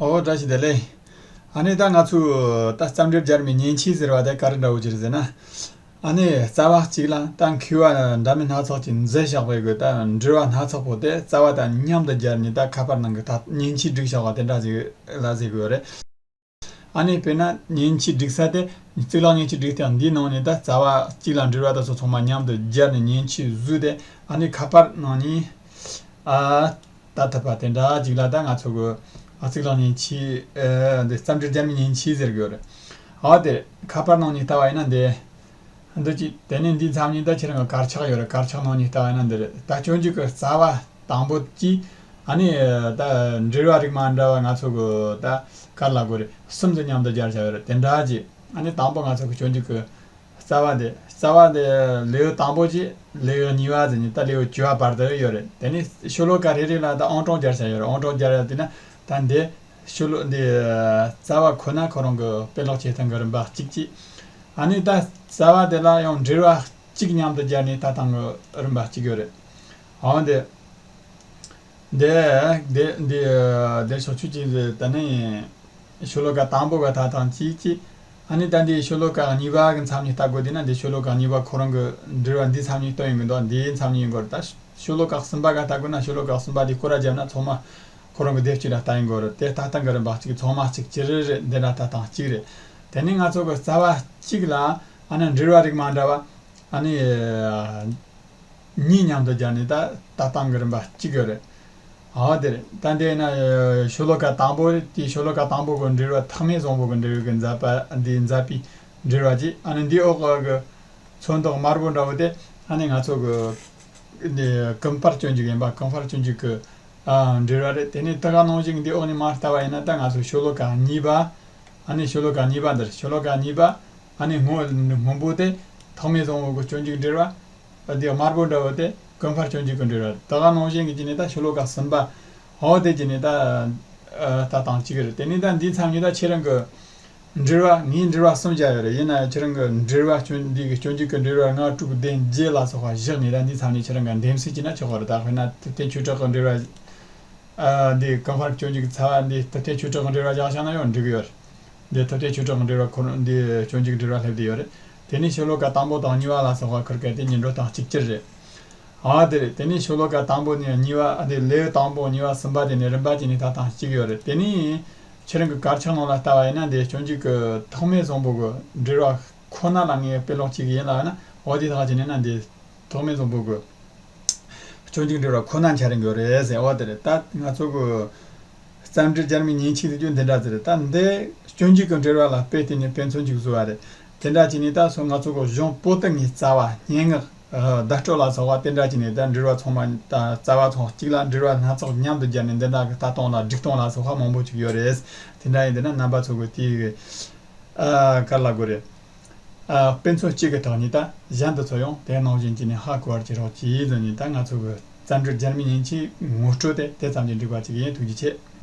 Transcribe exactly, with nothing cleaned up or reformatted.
ཨོ་བཀྲ་ཤིས་བདེ་ལེགས། ཨ་ནི་ད་ང་ཚོས་ད་རྩ་འགྲེལ་སྦྱར་མའི་མཉེན་ཆས་ཟེར་བ་དེ་ག་རེ་འདྲ་བོ་ཅིག་རེད་ཟེར་ན། ཨ་ནི་རྩ་བ་གཅིག་ལ་ད་མཁས་པ་འདྲ་མིན་སྣ་ཚོགས་ཀྱིས་མཛད་བཞག་པའི་གི་ད་འགྲེལ་བ་སྣ་ཚོགས་པོ་དེ་རྩ་བ་དང་མཉམ་དུ་སྦྱར་ནས་ད་ཁ་པར་ནང་གི་ད་མཉེན་ཆས་བསྒྲིགས་བཞག་པ་དེ་འདྲ་ཞིག་ལ་ཟེར་གི་ཡོད་རེད། ཨ་ནི་དཔེར་ན་མཉེན་ཆས་སྒྲིག་ས་དེ་གཙུག་ལག་མཉེན་ཆས་སྒྲིག་སྟེ་འདིའི་ནང་ནས་ད་རྩ་བ་གཅིག་ལ་འགྲེལ་བ་དེ་ཚོ་ཚང་མ་མཉམ་དུ་སྦྱར་ནས་མཉེན་ཆས་བཟོས་ཏེ། ཨ་ནི་ཁ་པར་ནང་ནས་ཨ་ལྟ་ཐུབ་པ་དེ་འདྲ་ཅིག་ལ་ད་ང་ཚོ་གི་ཨ་གཙུག་ལག་མཉེན་ཆས་ཨ་འདི་རྩ་འགྲེལ་སྦྱར་མའི་མཉེན་ཆས་ཟེར་གི་ཡོད་རེད། འོ་དེ་ཁ་པར་ནང་ནས་ལྟ་བ་ཡིན་ན་འདི་འདི་ཅིག་དེ་ནས་འདིའི་མཚམས་ནས་ད་ཁྱེད་རང་གི་དཀར་ཆག་ཡོད་རེད། དཀར་ཆག་ནང་ནས་ལྟ་བ་ཡིན་ན་འདི་རེད། ད་སྤྱོད་འཇུག་གི་རྩ་བ་དང་པོ་གཅིག་ཨ་ནི་ད་འགྲེལ་བ་རིགས་མ་འདྲ་བ་ང་ཚོ་གི་ད་ག་རེ་ལབ་དགོས་རེད། གསུམ་དུ་མཉམ་དུ་སྦྱར་བྱ་ཡོད་རེད། དེ་འདྲ་ཅིག་ཨ་ནི་དང་པོ་ང་ཚོ་གི་སྤྱོད་འཇུག་གི་རྩ་བ་འདི་རྩ་བ་འདི་ལེའུ་དང་པོ་གཅིག་ལེའུ་གཉིས་པ་ཟེར་ནས་ད་ལེའུ་བཅུ་པ་བར་དུ་ཡོད་རེད། དེ་ནས་ཤོ་ལོ་ཀ་རེ་རེ་ལ་ད་ཨང་གྲངས་སྦྱར་བྱ་ཡོད་རེད། ཨང་གྲངས་སྦྱར་ཡ་དེ་ན་ད་འདི་ཤོ་ལོ་འདི་རྩ་བ་ཁོ་ན་ཁོ་རང་གི་དཔེ་ཀློག་བྱེད་སྟངས་ཀྱི་རིམ་པ་གཅིག་གཅིག་ཨ་ནི་ད་རྩ་བ་དེ་ལ་ཡང་འགྲེལ་བ་གཅིག་མཉམ་དུ་སྦྱར་ནས་ལྟ་སྟངས་ཀྱི་རིམ་པ་གཅིག་ཡོད་རེད། འོ་འདི། འདི་འདི་འདི་འདི་ཕྱོགས་ཆོས་ཀྱི་ད་ནི་ཤོ་ལོ་ཀ་དང་པོ་ག་ད་དང་གཅིག་གཅིག་ཨ་ནི་ད་འདི་ཤོ་ལོ་ཀ་གཉིས་པ་གི་མཚམས་ནས་ལྟ་དགོས། དེ་ན་འདི་ཤོ་ལོ་ཀ་གཉིས་པ་ཁོ་རང་གི་འགྲེལ་བ་འདི་མཚམས་ནས་སྟོན་ཡོང་གི་འདུག་འདིའི་མཚམས་ནས་ཡིན་དགོས་རེད། ད་ཤོ་ལོ་ཀ་གསུམ་པ་ག་ལྟ་དགོས་ན་ཤོ་ལོ་ཀ་གསུམ་པ་འདི་སྐོར་ར་བརྒྱབ་ན་ཚང་མ་ཁོ་རང་གི་དེབ་གཅིག་ལ་ལྟ་ཡིན་དགོས་རེད། དེ་ལྟ་སྟངས་ཀྱི་རིམ་པ་གཅིག་ཚང་མ་གཅིག་གཅིག་རེ་རེ་འདི་འདྲ་ལྟ་སྟངས་གཅིག་རེད། དེ་ནས་ང་ཚོ་གི་རྩ་བ་གཅིག་ལ་ཨ་ནི་འགྲེལ་བ་རིགས་མ་འདྲ་བ་ཨ་ནི། གཉིས་མཉམ་དུ་སྦྱར་ནས་ད་ལྟ་སྟངས་ཀྱི་རིམ་པ་གཅིག་ཡོད་རེད། འོ་དེ་རེད། ད་འདི་ན་ཤོ་ལོ་ཀ་དང་པོ་རེད། དེའི་ཤོ་ལོ་ཀ་དང་པོ་གི་འགྲེལ་བ་ཐོགས་མེད་བཟང་པོ་གི་འགྲེལ་བའི་གི་མཛད་པ་འདི་མཛད་པའི་འགྲེལ་བ་གཅིག་ཨ་ནི་འདིའི་འོག་གི་ཚོན་མདོག་དམར་པོ་འདྲ་བོ་དེ་ཨ་ནི་ང་ཚོ་གི་འདི་ཀུན་ཕར་སྤྱོད་འཇུག་ཡིན་པ། ཀུན་ཕར་སྤྱོད་འཇུག་གི་ཨ་འགྲེལ་བ་རེད། དེ་ནས་དེ་ག་ནང་བཞིན་འདིའི་འོག་ནས་མར་ལྟ་བ་ཡིན་ན་ད་ང་ཚོ་ཤོ་ལོ་ཀ་གཉིས་པ་ཨ་ནི་ཤོ་ལོ་ཀ་གཉིས་པ་འདིར་ཤོ་ལོ་ཀ་གཉིས་པ་ཨ་ནི་སྔོན་སྔོན་པོ་དེ་ཐོགས་མེད་བཟང་པོ་གི་སྤྱོད་འཇུག་འགྲེལ་བ། འདི་དམར་པོ་འདྲ་བོ་དེ་ཀུན་ཕར་སྤྱོད་འཇུག་གི་འགྲེལ་བ། ད་ག་ནང་བཞིན་གྱི་ཅི་ནས་ད་ཤོ་ལོ་ཀ་གསུམ་པ། འོ་དེ་ཅི་ནས་ད་ཨ་ལྟ་སྟངས་གཅིག་རེད། དེ་ནས་ད་འདིའི་མཚམས་ནས་ད་ཁྱེད་རང་གི་འགྲེལ་བ་ངས་འགྲེལ་བ་གསུམ་བརྒྱབ་ཡོད་རེད། ཡིན་ན་ཡང་ཁྱེད་རང་གི་འགྲེལ་བ་སྤྱོད་འདི་གི་སྤྱོད་འཇུག་གི་འགྲེལ་བ་ལྔ་དྲུག་བདུན་བརྒྱད་ལ་སོགས་པ་བཞག་ནས་ད་འདིའི་མཚམས་ནས་ཁྱེད་རང་གི་འདེམས་གསེས་བྱས་ན་ཆོག་གི་རེད། ད་དཔེར་ན་ཐུབ་བསྟན་ཆོས་གྲགས་ཀྱི་འགྲེལ་བ་ཨ་འདི་ཀུན་ཕར་སྤྱོད་འཇུག་གི་རྩ་བ་འདི་ཐུབ་བསྟན་ཆོས་གྲགས་ཀྱི་འགྲེལ་བ་བཞག་བཞག་ན་ཡང་འགྲིག་གི་ཡོད་རེད། འདི་ཐུབ་བསྟན་ཆོས་གྲགས་ཀྱི་འགྲེལ་བ་ཁོ་ན་འདི་སྤྱོད་འཇུག་འགྲེལ་བ་སླེབས་བསྡད་ཡོད་རེད། དེ་ནས་ཤོ་ལོ་ཀ་དང་པོ་དང་གཉིས་པ་ལ་སོགས་པ་ཁུར་གལ་ཏེ་ཉིན་འགྲོ་དང་གཅིག་གྱུར་རེད། ཨ་དེ་རེད། དེ་ནས་ཤོ་ལོ་ཀ་དང་པོ་ནས་གཉིས་པ་ཨ་དེ་ལེའུ་དང་པོ་གཉིས་པ་གསུམ་པ་དེ་ནས་རིམ་པ་བྱས་ནས་ད་དང་གཅིག་ཡོད་རེད། དེ་ནས་ཁྱེད་རང་གི་དཀར་ཆག་ནང་ལ་ལྟ་བ་ཡིན་ན་འདི་སྤྱོད་འཇུག་གི་ཐོགས་མེད་བཟང་པོ་གི་འགྲེལ་བ་ཁོ་ན་ལ་ངས་དཔེ་ཀློག་བྱེད་ཀྱི་ཡིན་ལབ་ན། འོ་དེ་དག་བྱས་ནས་ན་འདི་ཐོགས་མེད་བཟང་པོ་གི་སྤྱོད་འཇུག་འགྲེལ་བ་ཁོ་ན་འཆར་གྱི་ཡོད་རེད་ཟེར། འོ་དེ་རེད། ད་ང་ཚོ་གི་རྩ་འགྲེལ་སྦྱར་མའི་མཉེན་ཆས་དེ་རྒྱུ་འདི་འདྲ་ཟེར། ད་འདི་སྤྱོད་འཇུག་གི་འགྲེལ་བ་ལ་དཔེ་བལྟས་ནས་དཔེ་མཚོན་ཅིག་བཟོ་བ་རེད། དེ་འདྲ་བྱས་ནས་ད་སོ་ང་ཚོ་གི་གཞུང་པོ་ཏི་ལྔའི་རྩ་བ་སྙན་ངག་ཨ་བརྡ་སྤྲོད་ལ་སོགས་པ་དེ་འདྲ་བྱས་ནས་ད་འགྲེལ་བ་ཚང་མ་ད་རྩ་བ་ཚང་གཅིག་ལ་འགྲེལ་བ་སྣ་ཚོགས་མཉམ་དུ་སྦྱར་ནས་འདི་འདྲ་གི་ལྟ་སྟངས་ལ་སྒྲིག་སྟངས་ལ་སོགས་པ་མང་པོ་ཅིག་ཡོད་རེད། དེ་འདྲ་ཡིན་དེ་ན་རྣམ་པ་ཚོ་གི་དེའི་ཨ་ག་རེ་ལབ་དགོས་རེད། ཨ་དཔེ་མཚོན་གཅིག་གི་ཐོག་ནས་ད་གཞན་དུ་ཚོ་ཡང་དེ་ནང་བཞིན་གྱི་ནས་ཧ་གོ་བར་བྱེད་རོགས་གྱིས་ཟེར་ནས། ད་ང་ཚོ་གི་རྩ་འགྲེལ་སྦྱར་མའི་མཉེན་ཆས་ངོ་སྤྲོད་དེ་དེ་ཙམ་གྱིས་འགྲིག་པ་ཅིག་ཡིན། ཐུགས་རྗེ་ཆེ།